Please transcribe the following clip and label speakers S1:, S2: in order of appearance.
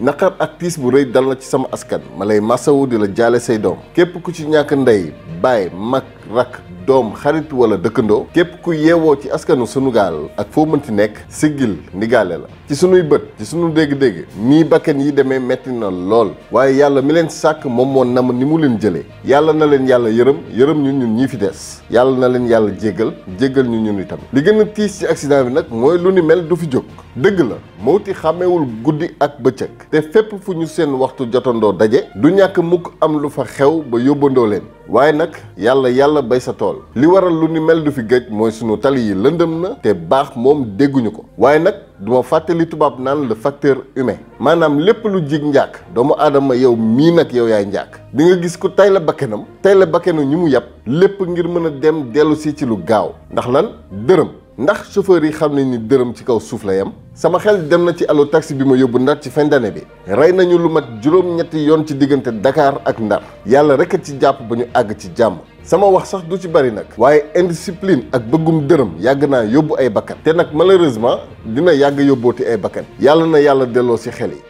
S1: naqar ak tiis bu rëy dal na ci sama askan ma lay masawu di la jaale say doom képp ku ci ñàkk ndey baay mag rak doom xarit wala dëkkandoo képp ku yeewoo ci askanu Sénégal ak foo mënti nekk siggil ndigaale la ci sunuy bët ci sunu dégg-dégg nii bakkan yi demee metti na lool waaye yàlla mi leen sàkk moom moo nam ni mu leen jëlee yàlla na leen yàlla yërëm ñun ñii fi des yàlla na leen yàlla jéggal ñu ñun itam li gën a tiis ci accident bi nag mooy lu ni mel du fi jóg dëgg la mawti xàmmewul guddi ak bëccëg te fépp fu ñu seen waxtu jotandoo daje du ñàkk mukk am lu fa xew ba yóbbandoo leen waaye nag yàlla bay sa tool li waral lu ni mel du fi gëj mooy sunu tali yi lëndëm na te baax moom dégguñu ko waaye nag duma fàtte li tubaab naan le facteur humain maanaam lépp lu jig njàkk doomu aadama yow mii nag yow yaay njàkk di nga gis ku tay la bakkenu ñi mu yàpp lépp ngir mën a dem dellu si ci lu gaaw ndax lan dërëm ndax chauffeur yi xam nañ ni dërëm ci kaw suuf la yem sama xel dem na ci allo taxi bi ma yóbbu Ndar ci fin d'année bi rey nañu lu mat juróom-ñetti yoon ci diggante Dakar ak Ndar yàlla rek a ci jàpp ba ñu àgg ci jàmm sama wax sax du ci bari nag waaye indiscipline ak bëggum dërëm yàgg naa yóbbu ay bakkan te nag malheureusement dina yàgg yóbbooti ay bakkan yàlla na yàlla delloo ci xel yi